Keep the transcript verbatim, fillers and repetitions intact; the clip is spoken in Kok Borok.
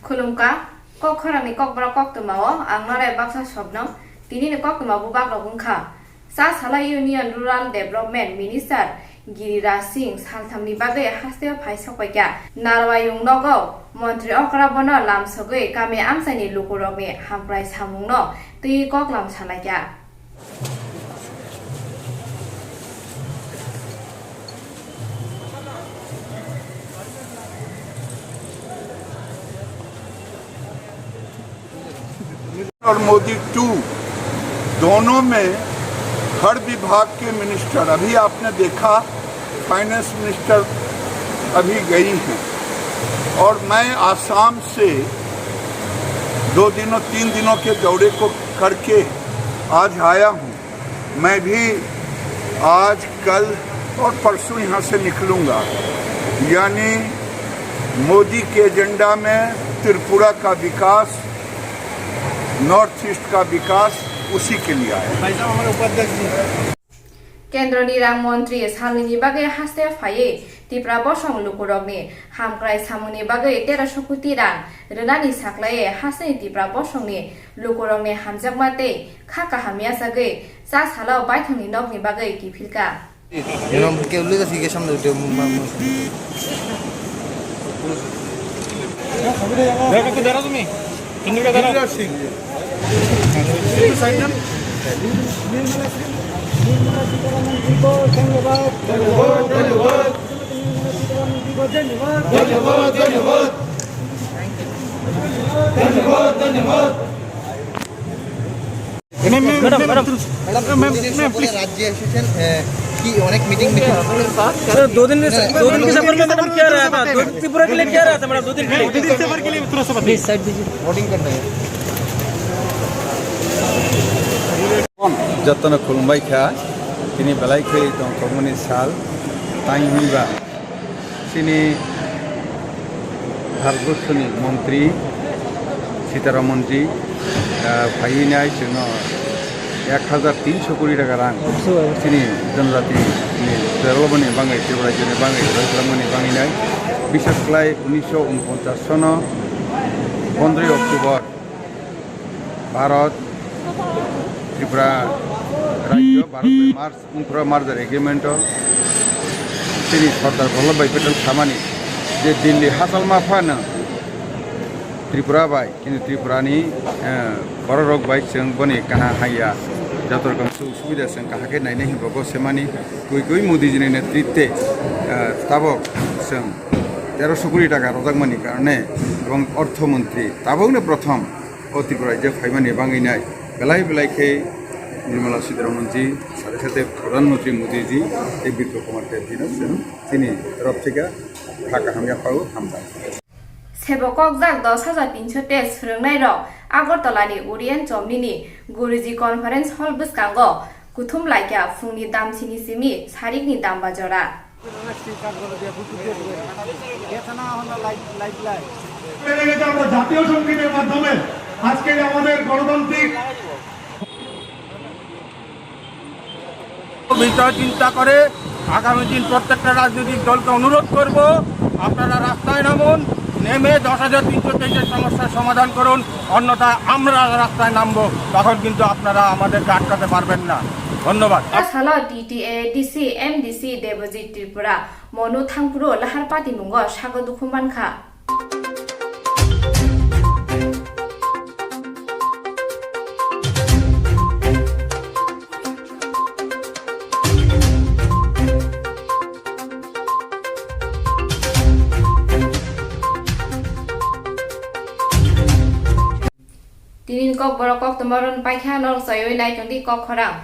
Khulumkha, kok khorangni kokborok koktwmao ang Narai Baksa Sobnam, tinini koktwma bubagrok wngkha. Chasala Union Rural Development Minister Giriraj Singh salthamni bagwi hasteo phai sokpaikha. Narwayung nogo Montri okra bono lamsogwi kami amchaini lukurokni hamkrai samungno twi koklam salaikha. और मोदी टू, दोनों में हर विभाग के मिनिस्टर, अभी आपने देखा finance minister अभी गई हैं, और मैं आसाम से दो दिनों, तीन दिनों के दौरे को करके आज आया हूँ। मैं भी आज, कल और परसों यहाँ से निकलूँगा, यानी मोदी के एजेंडा में त्रिपुरा का विकास, नॉर्थ ईस्ट का विकास, उसी के लिए आया। भाई साहब, हमारे उपाध्यक्ष जी। Kendroni rang montri salnini bagwi haste phaiwi Tipra bosong lukurokni hamkrai samungni bagwi terosho koti rang rwnani saklaiwi hasteni Tipra bosongni lukurokni hamjakma tei kha kaham yachagwi cha salao baithangni nokni bagwi kiphilkha. Eram ke ule kasi ke samne ude ma ma. Dara, dara tumi. Indira dara. Indira Singh. Side dhan. Nirmala সীতারামন জীবো ধন্যবাদ। ধন্যবাদ, ধন্যবাদ। নির্মলা সীতারামন জীবো ধন্যবাদ। ধন্যবাদ, ধন্যবাদ। ধন্যবাদ, ধন্যবাদ। Ma'am, ma'am, madam, ma'am, ma'am, ma'am, please. राज्য एसोसिएशन, अ, की अनेक मीटिंग में। सर, दो दिन, दो दिन के सफर में मैडम क्या रहा था? दो, त्रिपुरा के लिए क्या रहा था मैडम, दो दिन के लिए? दो दिन सफर के लिए थोड़ा सा बताइए। प्लीज, साइड दीजिए। वोटिंग करना है। Jotono khulumbai kha, tini belai khe tongthokmani sal, tang hwnba. Chini Bharatborsoni montri Sitaramanji, ah, phaiwi nai chwngno ek hajar tinsho kori taka rang chini jonojati ni development ni bagwi, Tripura rajyo ni bagwi, rwchapmani bagwi nai. Bisas khlai unisho unponchas sono pondroi October Bharat Tripura rajyo Bharat bai merge Wngkra merger agreement o chini Sardar Vallabhbhai Patel samani je Delhi hachalma phano Tripura bai, kintu Tripura ni, eh, borok rok bai chwng boni kaham hamya joto rokom sujog subida chwng kaham khe nainai hinwi bo semani koi koi Modi ji ni netritwe, eh, tabok chwng terosho kori taka rwjakmani karone ebong ortho montri tabokno prothom o Tripura rajyo phaimani bagwi nai belai belai khe Nirmala Sitharaman ji, sathe sathe Pradhan Mantri Modi ji tei Bipra Kumar Deb ji no chwng chini torop theka kha kaham yaphao hambai. Sebo kokjak dos hajar tinsho tei swrwngnairok Agartala ni Orient Chomni ni Guruji Conference Hall bwskango kuthum laikha phungni damsini simi sarikni damba jora. আমরা জাতীয় সঙ্গীতের মাধ্যমে আজকের আমাদের গণতান্ত্রিক বিষয় চিন্তা করে আগামী দিন প্রত্যেকটা রাজনৈতিক দলকে অনুরোধ করব, আপনারা রাস্তায় নামুন, নেমে দশ হাজার তিনশো তেইশের সমস্যার সমাধান করুন, অন্যথায় আমরা রাস্তায় নামবো, তখন কিন্তু আপনারা আমাদেরকে আটকাতে পারবেন না। ধন্যবাad. Salo D T A D C M D C Debojit Tripura mono thangphuru lahar patimungo sago dukhu mankha. Tinin kokborok koktwma rwng paikha, norok chaiwi naitongdi kok khorang.